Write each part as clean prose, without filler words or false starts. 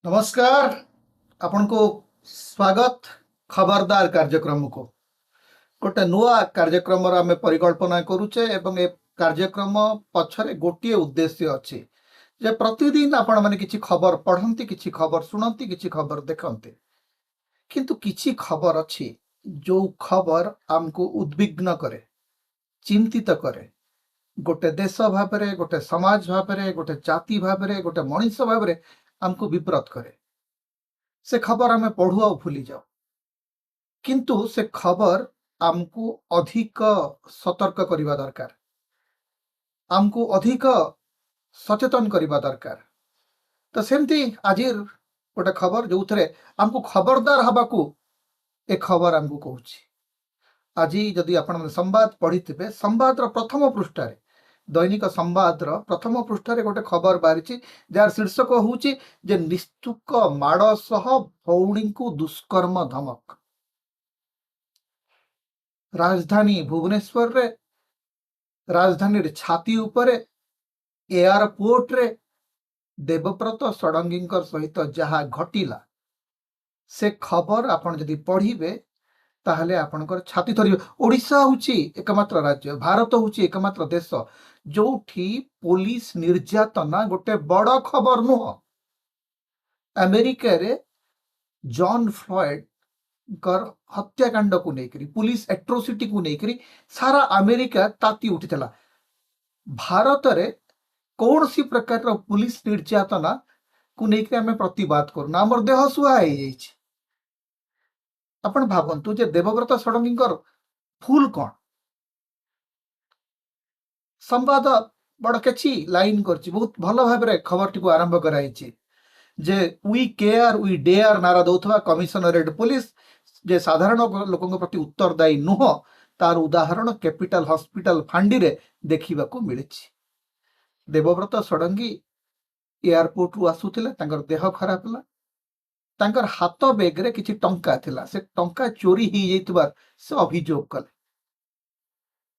ନମସ୍କାର, ଆପଣଙ୍କୁ ସ୍ୱାଗତ ଖବରଦାର କାର୍ଯ୍ୟକ୍ରମକୁ। ଗୋଟେ ନୂଆ କାର୍ଯ୍ୟକ୍ରମର ଆମେ ପରିକଳ୍ପନା କରୁଛେ ଏବଂ ଏ କାର୍ଯ୍ୟକ୍ରମ ପଛରେ ଗୋଟିଏ ଉଦ୍ଦେଶ୍ୟ ଅଛି ଯେ ପ୍ରତିଦିନ ଆପଣମାନେ କିଛି ଖବର ପଢ଼ନ୍ତି, କିଛି ଖବର ଶୁଣନ୍ତି, କିଛି ଖବର ଦେଖନ୍ତି, କିନ୍ତୁ କିଛି ଖବର ଅଛି ଯୋଉ ଖବର ଆମକୁ ଉଦ୍ବିଗ୍ନ କରେ, ଚିନ୍ତିତ କରେ। ଗୋଟେ ଦେଶ ଭାବରେ, ଗୋଟେ ସମାଜ ଭାବରେ, ଗୋଟେ ଜାତି ଭାବରେ, ଗୋଟେ ମଣିଷ ଭାବରେ ଆମକୁ ବିବ୍ରତ କରେ। ସେ ଖବର ଆମେ ପଢୁ ଆଉ ଭୁଲି ଯାଉ, କିନ୍ତୁ ସେ ଖବର ଆମକୁ ଅଧିକ ସତର୍କ କରିବା ଦରକାର, ଆମକୁ ଅଧିକ ସଚେତନ କରିବା ଦରକାର। ତ ସେମିତି ଆଜିର ଗୋଟେ ଖବର ଯୋଉଥିରେ ଆମକୁ ଖବରଦାର ହବାକୁ ଏ ଖବର ଆମକୁ କହୁଛି। ଆଜି ଯଦି ଆପଣମାନେ ସମ୍ବାଦ ପଢିଥିବେ, ସମ୍ବାଦର ପ୍ରଥମ ପୃଷ୍ଠାରେ, ଦୈନିକ ସମ୍ବାଦର ପ୍ରଥମ ପୃଷ୍ଠାରେ ଗୋଟେ ଖବର ବାହାରିଛି, ଯାହାର ଶୀର୍ଷକ ହେଉଛି ଯେ ନିସ୍ତୁକ ମାଡ଼ ସହ ଭଉଣୀଙ୍କୁ ଦୁଷ୍କର୍ମ ଧମକ। ରାଜଧାନୀ ଭୁବନେଶ୍ୱରରେ, ରାଜଧାନୀର ଛାତି ଉପରେ, ଏୟାରପୋର୍ଟରେ ଦେବବ୍ରତ ଷଡ଼ଙ୍ଗୀଙ୍କ ସହିତ ଯାହା ଘଟିଲା, ସେ ଖବର ଆପଣ ଯଦି ପଢିବେ ତାହେଲେ ଆପଣଙ୍କର ଛାତି ଥରିବ। ଓଡ଼ିଶା ହେଉଛି ଏକମାତ୍ର ରାଜ୍ୟ, ଭାରତ ହେଉଛି ଏକମାତ୍ର ଦେଶ ଯୋଉଠି ପୋଲିସ ନିର୍ଯାତନା ଗୋଟେ ବଡ ଖବର ନୁହଁ। ଆମେରିକାରେ ଜନ୍ ଫ୍ଲଏଡଙ୍କର ହତ୍ୟାକାଣ୍ଡକୁ ନେଇକରି, ପୁଲିସ ଆଟ୍ରୋସିଟିକୁ ନେଇକରି ସାରା ଆମେରିକା ତାତି ଉଠିଥିଲା। ଭାରତରେ କୌଣସି ପ୍ରକାରର ପୁଲିସ ନିର୍ଯାତନାକୁ ନେଇକରି ଆମେ ପ୍ରତିବାଦ କରୁନା, ଆମର ଦେହ ସୁହା ହେଇଯାଇଛି। ଆପଣ ଭାବନ୍ତୁ ଯେ ଦେବବ୍ରତ ଷଡ଼ଙ୍ଗୀଙ୍କର ଭୁଲ କଣ? ସମ୍ବାଦ ବଡ କିଛି ଲାଇନ କରିଛି, ବହୁତ ଭଲ ଭାବରେ ଖବରଟିକୁ ଆରମ୍ଭ କରାଯାଇଛି ଯେ "We care, we dare" ନାରା ଦଉଥିବା କମିଶନରେଟ ପୋଲିସ ଯେ ସାଧାରଣ ଲୋକଙ୍କ ପ୍ରତି ଉତ୍ତରଦାୟୀ ନୁହଁ, ତାର ଉଦାହରଣ କ୍ୟାପିଟାଲ ହସ୍ପିଟାଲ ଫାଣ୍ଡିରେ ଦେଖିବାକୁ ମିଳିଛି। ଦେବବ୍ରତ ଷଡ଼ଙ୍ଗୀ ଏୟାରପୋର୍ଟରୁ ଆସୁଥିଲେ, ତାଙ୍କର ଦେହ ଖରାପ ହେଲା, ତାଙ୍କର ହାତ ବେଗରେ କିଛି ଟଙ୍କା ଥିଲା, ସେ ଟଙ୍କା ଚୋରି ହେଇଯାଇଥିବାର ସେ ଅଭିଯୋଗ କଲେ।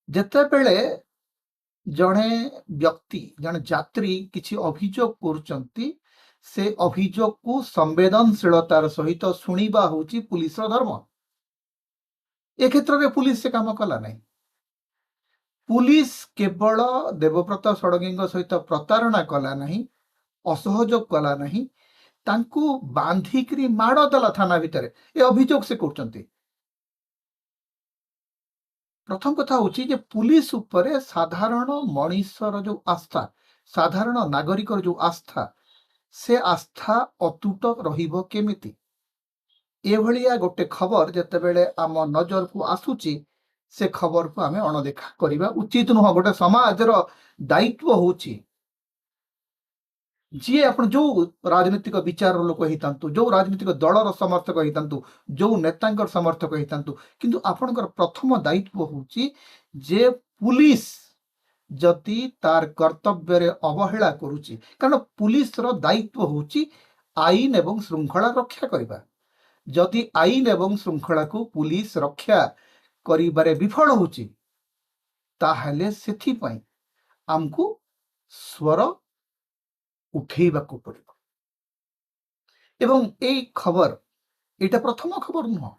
ଯେତେବେଳେ ଜଣେ ବ୍ୟକ୍ତି, ଜଣେ ଯାତ୍ରୀ କିଛି ଅଭିଯୋଗ କରୁଛନ୍ତି, ସେ ଅଭିଯୋଗକୁ ସମ୍ବେଦନଶୀଳତାର ସହିତ ଶୁଣିବା ହଉଛି ପୁଲିସର ଧର୍ମ। ଏ କ୍ଷେତ୍ରରେ ପୁଲିସ ସେ କାମ କଲା ନାହିଁ। ପୁଲିସ କେବଳ ଦେବବ୍ରତ ଷଡ଼ଙ୍ଗୀଙ୍କ ସହିତ ପ୍ରତାରଣା କଲା ନାହିଁ, ଅସହଯୋଗ କଲା ନାହିଁ, ତାଙ୍କୁ ବାନ୍ଧିକିରି ମାଡ଼ ଦେଲା ଥାନା ଭିତରେ। ଏ ଅଭିଯୋଗ ସେ କରୁଛନ୍ତି। ପ୍ରଥମ କଥା ହଉଛି ଯେ ପୁଲିସ ଉପରେ ସାଧାରଣ ମଣିଷର ଯୋଉ ଆସ୍ଥା, ସାଧାରଣ ନାଗରିକର ଯୋଉ ଆସ୍ଥା, ସେ ଆସ୍ଥା ଅତୁଟ ରହିବ କେମିତି? ଏଭଳିଆ ଗୋଟେ ଖବର ଯେତେବେଳେ ଆମ ନଜରକୁ ଆସୁଛି, ସେ ଖବରକୁ ଆମେ ଅଣଦେଖା କରିବା ଉଚିତ ନୁହଁ। ଗୋଟେ ସମାଜର ଦାୟିତ୍ୱ ହଉଛି, ଯିଏ ଆପଣ ଯୋଉ ରାଜନୈତିକ ବିଚାରର ଲୋକ ହେଇଥାନ୍ତୁ, ଯୋଉ ରାଜନୈତିକ ଦଳର ସମର୍ଥକ ହେଇଥାନ୍ତୁ, ଯୋଉ ନେତାଙ୍କର ସମର୍ଥକ ହେଇଥାନ୍ତୁ, କିନ୍ତୁ ଆପଣଙ୍କର ପ୍ରଥମ ଦାୟିତ୍ୱ ହଉଛି ଯେ ପୁଲିସ ଯଦି ତାର କର୍ତ୍ତବ୍ୟରେ ଅବହେଳା କରୁଛି, କାରଣ ପୁଲିସର ଦାୟିତ୍ୱ ହଉଛି ଆଇନ ଏବଂ ଶୃଙ୍ଖଳା ରକ୍ଷା କରିବା, ଯଦି ଆଇନ ଏବଂ ଶୃଙ୍ଖଳାକୁ ପୁଲିସ ରକ୍ଷା କରିବାରେ ବିଫଳ ହଉଛି, ତାହେଲେ ସେଥିପାଇଁ ଆମକୁ ସ୍ୱର ଉଠେଇବାକୁ ପଡିବ। ଏବଂ ଏଇ ଖବର, ଏଇଟା ପ୍ରଥମ ଖବର ନୁହଁ।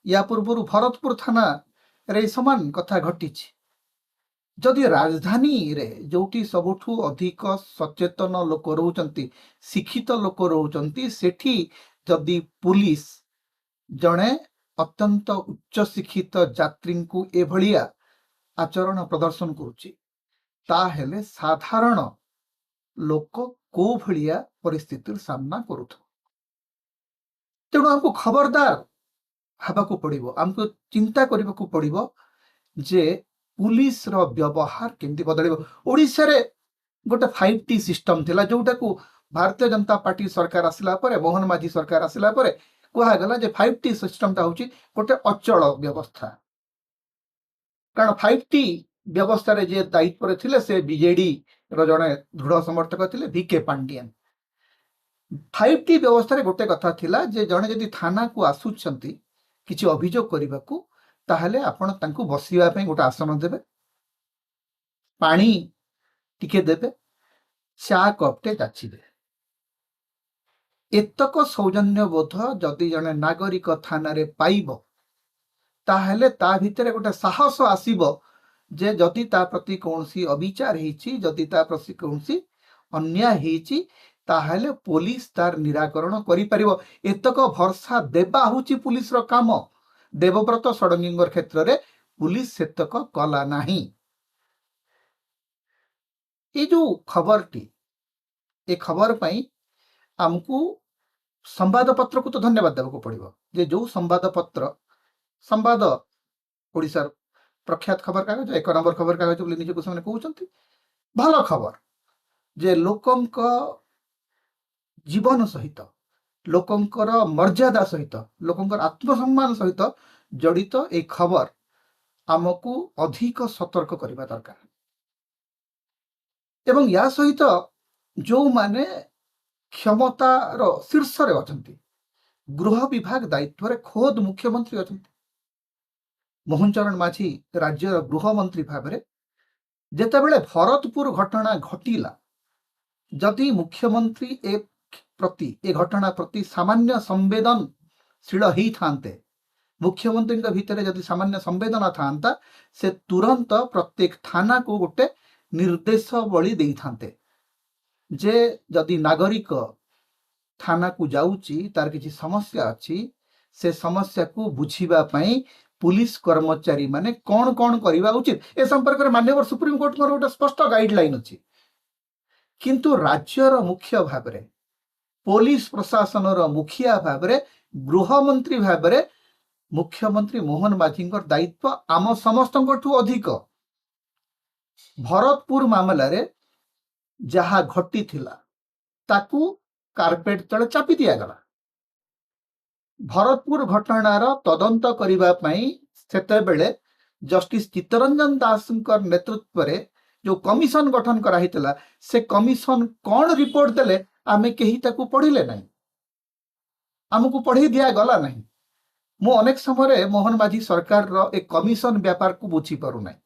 ୟା ପୂର୍ବରୁ ଭରତପୁର ଥାନାରେ ଏଇ ସମାନ କଥା ଘଟିଛି। ଯଦି ରାଜଧାନୀରେ, ଯୋଉଠି ସବୁଠୁ ଅଧିକ ସଚେତନ ଲୋକ ରହୁଛନ୍ତି, ଶିକ୍ଷିତ ଲୋକ ରହୁଛନ୍ତି, ସେଠି ଯଦି ପୁଲିସ ଜଣେ ଅତ୍ୟନ୍ତ ଉଚ୍ଚ ଶିକ୍ଷିତ ଯାତ୍ରୀଙ୍କୁ ଏଭଳିଆ ଆଚରଣ ପ୍ରଦର୍ଶନ କରୁଛି, ତାହେଲେ ସାଧାରଣ ଲୋକ କୋଉ ଭଳିଆ ପରିସ୍ଥିତିର ସାମ୍ନା କରୁଥିବ? ତେଣୁ ଆମକୁ ଖବରଦାର ହେବାକୁ ପଡିବ, ଆମକୁ ଚିନ୍ତା କରିବାକୁ ପଡିବ ଯେ ପୁଲିସର ବ୍ୟବହାର କେମିତି ବଦଳିବ। ଓଡ଼ିଶାରେ ଗୋଟେ 5ଟି ସିଷ୍ଟମ ଥିଲା, ଯୋଉଟାକୁ ଭାରତୀୟ ଜନତା ପାର୍ଟି ସରକାର ଆସିଲା ପରେ, ମୋହନ ମାଝୀ ସରକାର ଆସିଲା ପରେ କୁହାଗଲା ଯେ 5ଟି ସିଷ୍ଟମଟା ହଉଛି ଗୋଟେ ଅଚଳ ବ୍ୟବସ୍ଥା। କାରଣ 5ଟି ବ୍ୟବସ୍ଥାରେ ଯିଏ ଦାୟିତ୍ୱରେ ଥିଲେ, ସେ ବିଜେଡି ର ଜଣେ ଦୃଢ ସମର୍ଥକ ଥିଲେ, ଭି କେ ପାଣ୍ଡିଆନ। 5ଟି ବ୍ୟବସ୍ଥାରେ ଗୋଟେ କଥା ଥିଲା ଯେ ଜଣେ ଯଦି ଥାନାକୁ ଆସୁଛନ୍ତି କିଛି ଅଭିଯୋଗ କରିବାକୁ, ତାହେଲେ ଆପଣ ତାଙ୍କୁ ବସିବା ପାଇଁ ଗୋଟେ ଆସନ ଦେବେ, ପାଣି ଟିକେ ଦେବେ, ଚା କପଟେ ଯାଚିବେ। ଏତକ ସୌଜନ୍ୟବୋଧ ଯଦି ଜଣେ ନାଗରିକ ଥାନାରେ ପାଇବ, ତାହେଲେ ତା ଭିତରେ ଗୋଟେ ସାହସ ଆସିବ ଯେ ଯଦି ତା ପ୍ରତି କୌଣସି ଅବିଚାର ହେଇଛି, ଯଦି ତା ପ୍ରତି କୌଣସି ଅନ୍ୟାୟ ହେଇଛି, ତାହେଲେ ପୋଲିସ ତାର ନିରାକରଣ କରିପାରିବ। ଏତକ ଭରସା ଦେବା ହେଉଛି ପୁଲିସର କାମ। ଦେବବ୍ରତ ଷଡ଼ଙ୍ଗୀଙ୍କ କ୍ଷେତ୍ରରେ ପୁଲିସ ସେତକ କଲା ନାହିଁ। ଏଇ ଯୋଉ ଖବରଟି, ଏ ଖବର ପାଇଁ ଆମକୁ ସମ୍ବାଦପତ୍ରକୁ ତ ଧନ୍ୟବାଦ ଦେବାକୁ ପଡ଼ିବ ଯେ ଯୋଉ ସମ୍ବାଦପତ୍ର, ସମ୍ବାଦ ଓଡ଼ିଶାର ପ୍ରଖ୍ୟାତ ଖବରକାଗଜ, ଏକ ନମ୍ବର ଖବରକାଗଜ ବୋଲି ନିଜକୁ ସେମାନେ କହୁଛନ୍ତି, ଭଲ ଖବର ଯେ ଲୋକଙ୍କ ଜୀବନ ସହିତ, ଲୋକଙ୍କର ମର୍ଯ୍ୟାଦା ସହିତ, ଲୋକଙ୍କର ଆତ୍ମସମ୍ମାନ ସହିତ ଜଡ଼ିତ ଏଇ ଖବର ଆମକୁ ଅଧିକ ସତର୍କ କରିବା ଦରକାର। ଏବଂ ୟା ସହିତ ଯୋଉମାନେ କ୍ଷମତାର ଶୀର୍ଷରେ ଅଛନ୍ତି, ଗୃହ ବିଭାଗ ଦାୟିତ୍ୱରେ ଖୋଦ ମୁଖ୍ୟମନ୍ତ୍ରୀ ଅଛନ୍ତି, ମୋହନ ଚରଣ ମାଝୀ ରାଜ୍ୟର ଗୃହମନ୍ତ୍ରୀ ଭାବରେ ଯେତେବେଳେ ଭରତପୁର ଘଟଣା ଘଟିଲା, ଯଦି ମୁଖ୍ୟମନ୍ତ୍ରୀ ଏ ପ୍ରତି, ଏ ଘଟଣା ପ୍ରତି ସାମାନ୍ୟ ସମ୍ବେଦନଶୀଳ ହେଇଥାନ୍ତେ, ମୁଖ୍ୟମନ୍ତ୍ରୀଙ୍କ ଭିତରେ ଯଦି ସାମାନ୍ୟ ସମ୍ବେଦନା ଥାନ୍ତା, ସେ ତୁରନ୍ତ ପ୍ରତ୍ୟେକ ଥାନାକୁ ଗୋଟେ ନିର୍ଦ୍ଦେଶାବଳୀ ଦେଇଥାନ୍ତେ ଯେ ଯଦି ନାଗରିକ ଥାନାକୁ ଯାଉଛି, ତାର କିଛି ସମସ୍ୟା ଅଛି, ସେ ସମସ୍ୟାକୁ ବୁଝିବା ପାଇଁ ପୁଲିସ କର୍ମଚାରୀ ମାନେ କଣ କଣ କରିବା ଉଚିତ, ଏ ସମ୍ପର୍କରେ ମାନ୍ୟବର ସୁପ୍ରିମକୋର୍ଟଙ୍କର ଗୋଟେ ସ୍ପଷ୍ଟ ଗାଇଡଲାଇନ ଅଛି। କିନ୍ତୁ ରାଜ୍ୟର ମୁଖ୍ୟ ଭାବରେ, ପୋଲିସ ପ୍ରଶାସନର ମୁଖିଆ ଭାବରେ, ଗୃହମନ୍ତ୍ରୀ ଭାବରେ ମୁଖ୍ୟମନ୍ତ୍ରୀ ମୋହନ ମାଝୀଙ୍କର ଦାୟିତ୍ୱ ଆମ ସମସ୍ତଙ୍କଠୁ ଅଧିକ। ଭରତପୁର ମାମଲାରେ ଯାହା ଘଟିଥିଲା ତାକୁ କାର୍ପେଟ ତଳେ ଚାପି ଦିଆଗଲା। ଭରତପୁର ଘଟଣାର ତଦନ୍ତ କରିବା ପାଇଁ ସେତେବେଳେ ଜଷ୍ଟିସ ଚିତ୍ତରଞ୍ଜନ ଦାସଙ୍କ ନେତୃତ୍ୱରେ ଯୋଉ କମିଶନ ଗଠନ କରାହେଇଥିଲା, ସେ କମିଶନ କଣ ରିପୋର୍ଟ ଦେଲେ ଆମେ କେହି ତାକୁ ପଢିଲେ ନାହିଁ, ଆମକୁ ପଢେଇ ଦିଆଗଲା ନାହିଁ। ମୁଁ ଅନେକ ସମୟରେ ମୋହନ ମାଝୀ ସରକାରର ଏ କମିଶନ ବ୍ୟାପାରକୁ ବୁଝିପାରୁନାହିଁ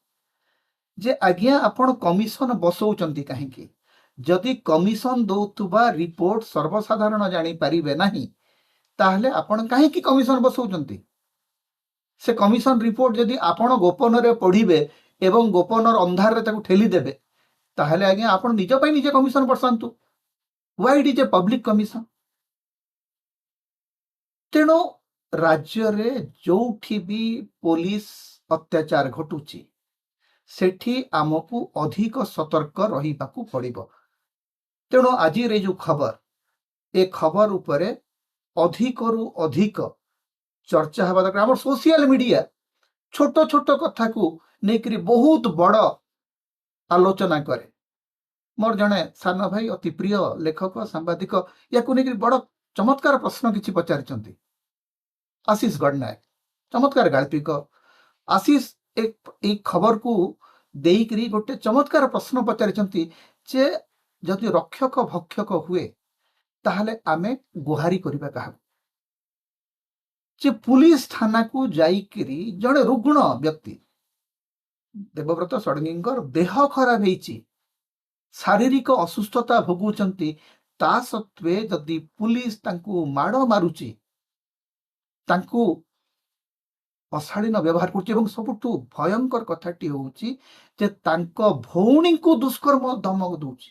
ଯେ ଆଜ୍ଞା ଆପଣ କମିଶନ ବସଉଛନ୍ତି କାହିଁକି? ଯଦି କମିଶନ ଦଉଥିବା ରିପୋର୍ଟ ସର୍ବସାଧାରଣ ଜାଣିପାରିବେ ନାହିଁ, ତାହେଲେ ଆପଣ କାହିଁକି କମିଶନ ବସଉଛନ୍ତି? ସେ କମିଶନ ରିପୋର୍ଟ ଯଦି ଆପଣ ଗୋପନରେ ପଢିବେ ଏବଂ ଗୋପନର ଅନ୍ଧାରରେ ତାକୁ ଠେଲିଦେବେ, ତାହେଲେ ଆଜ୍ଞା ଆପଣ ନିଜ ପାଇଁ ନିଜେ commission ବସାନ୍ତୁ। Why it is a public commission? ତେଣୁ ରାଜ୍ୟରେ ଯୋଉଠି ବି ପୋଲିସ ଅତ୍ୟାଚାର ଘଟୁଛି, ସେଠି ଆମକୁ ଅଧିକ ସତର୍କ ରହିବାକୁ ପଡ଼ିବ। ତେଣୁ ଆଜିର ଏଇ ଯୋଉ ଖବର, ଏ ଖବର ଉପରେ ଅଧିକରୁ ଅଧିକ ଚର୍ଚ୍ଚା ହେବା ଦରକାର। ଆମର ସୋସିଆଲ ମିଡିଆ ଛୋଟ ଛୋଟ କଥାକୁ ନେଇକରି ବହୁତ ବଡ଼ ଆଲୋଚନା କରେ। ମୋର ଜଣେ ସାନ ଭାଇ, ଅତି ପ୍ରିୟ ଲେଖକ, ସାମ୍ବାଦିକ, ୟାକୁ ନେଇକରି ବଡ଼ ଚମତ୍କାର ପ୍ରଶ୍ନ କିଛି ପଚାରିଛନ୍ତି। ଆଶିଷ ଗଡ଼ନାୟକ, ଚମତ୍କାର ଗାଳ୍ପିକ ଆଶିଷ, ଏଇ ଖବରକୁ ଦେଇକରି ଗୋଟେ ଚମତ୍କାର ପ୍ରଶ୍ନ ପଚାରିଛନ୍ତି ଯେ ଯଦି ରକ୍ଷକ ଭକ୍ଷକ ହୁଏ, ତାହେଲେ ଆମେ ଗୁହାରି କରିବା କାହାକୁ? ଯେ ପୁଲିସ ଥାନାକୁ ଯାଇକିରି ଜଣେ ରୁଗ୍ଣ ବ୍ୟକ୍ତି, ଦେବବ୍ରତ ଷଡ଼ଙ୍ଗୀଙ୍କର ଦେହ ଖରାପ ହେଇଛି, ଶାରୀରିକ ଅସୁସ୍ଥତା ଭୋଗୁଛନ୍ତି, ତା ସତ୍ତ୍ୱେ ଯଦି ପୁଲିସ ତାଙ୍କୁ ମାଡ଼ ମାରୁଛି, ତାଙ୍କୁ ଅଶାଳୀନ ବ୍ୟବହାର କରୁଛି ଏବଂ ସବୁଠୁ ଭୟଙ୍କର କଥାଟି ହଉଛି ଯେ ତାଙ୍କ ଭଉଣୀଙ୍କୁ ଦୁଷ୍କର୍ମ ଧମକ ଦଉଛି,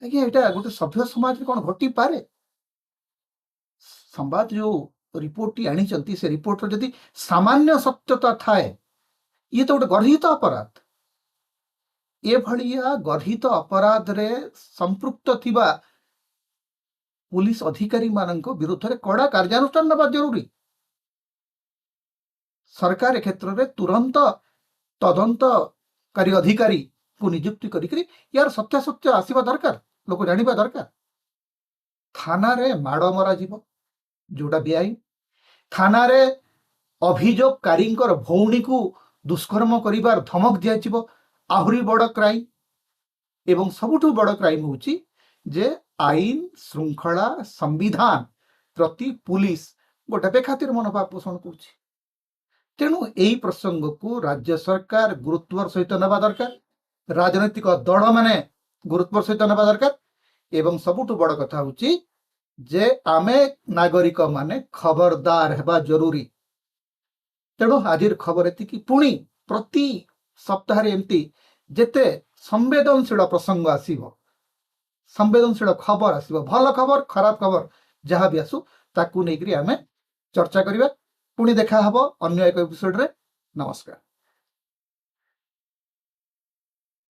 ଆଜ୍ଞା ଏଇଟା ଗୋଟେ ସଭ୍ୟ ସମାଜରେ କଣ ଘଟିପାରେ? ସମ୍ବାଦ ଯୋଉ ରିପୋର୍ଟଟି ଆଣିଛନ୍ତି, ସେ ରିପୋର୍ଟର ଯଦି ସାମାନ୍ୟ ସତ୍ୟତା ଥାଏ, ଇଏ ତ ଗୋଟେ ଗର୍ହିତ ଅପରାଧ। ଏଭଳିଆ ଗର୍ହିତ ଅପରାଧରେ ସମ୍ପୃକ୍ତ ଥିବା ପୁଲିସ ଅଧିକାରୀ ମାନଙ୍କ ବିରୁଦ୍ଧରେ କଡ଼ା କାର୍ଯ୍ୟାନୁଷ୍ଠାନ ନେବା ଜରୁରୀ। ସରକାର ଏ କ୍ଷେତ୍ରରେ ତୁରନ୍ତ ତଦନ୍ତକାରୀ ଅଧିକାରୀକୁ ନିଯୁକ୍ତି କରିକିରି ୟାର ସତ୍ୟାସତ୍ୟ ଆସିବା ଦରକାର, ଲୋକ ଜାଣିବା ଦରକାର। ଥାନାରେ ମାଡ଼ ମରାଯିବ ଯୋଉଟା ବେଆଇନ, ଥାନାରେ ଅଭିଯୋଗକାରୀଙ୍କର ଭଉଣୀକୁ ଦୁଷ୍କର୍ମ କରିବାର ଧମକ ଦିଆଯିବ, ଆହୁରି ବଡ଼ କ୍ରାଇମ। ଏବଂ ସବୁଠୁ ବଡ଼ କ୍ରାଇମ ହଉଛି ଯେ ଆଇନ ଶୃଙ୍ଖଳା ସମ୍ବିଧାନ ପ୍ରତି ପୁଲିସ ଗୋଟେ ବେଖାତିର ମନୋଭାବ ପୋଷଣ କରୁଛି। ତେଣୁ ଏଇ ପ୍ରସଙ୍ଗକୁ ରାଜ୍ୟ ସରକାର ଗୁରୁତ୍ୱର ସହିତ ନେବା ଦରକାର, ରାଜନୈତିକ ଦଳମାନେ ଗୁରୁତ୍ୱର ସହିତ ନେବା ଦରକାର। ଏବଂ ସବୁଠୁ ବଡ଼ କଥା ହେଉଛି ଯେ ଆମେ ନାଗରିକମାନେ ଖବରଦାର ହେବା ଜରୁରୀ। ତେଣୁ ଆଜିର ଖବର ଏତିକି। ପୁଣି ପ୍ରତି ସପ୍ତାହରେ ଏମିତି ଯେତେ ସମ୍ବେଦନଶୀଳ ପ୍ରସଙ୍ଗ ଆସିବ, ସମ୍ବେଦନଶୀଳ ଖବର ଆସିବ, ଭଲ ଖବର, ଖରାପ ଖବର ଯାହା ବି ଆସୁ, ତାକୁ ନେଇକରି ଆମେ ଚର୍ଚ୍ଚା କରିବା। ପୁଣି ଦେଖା ହବ ଅନ୍ୟ ଏକ ଏପିସୋଡରେ। ନମସ୍କାର।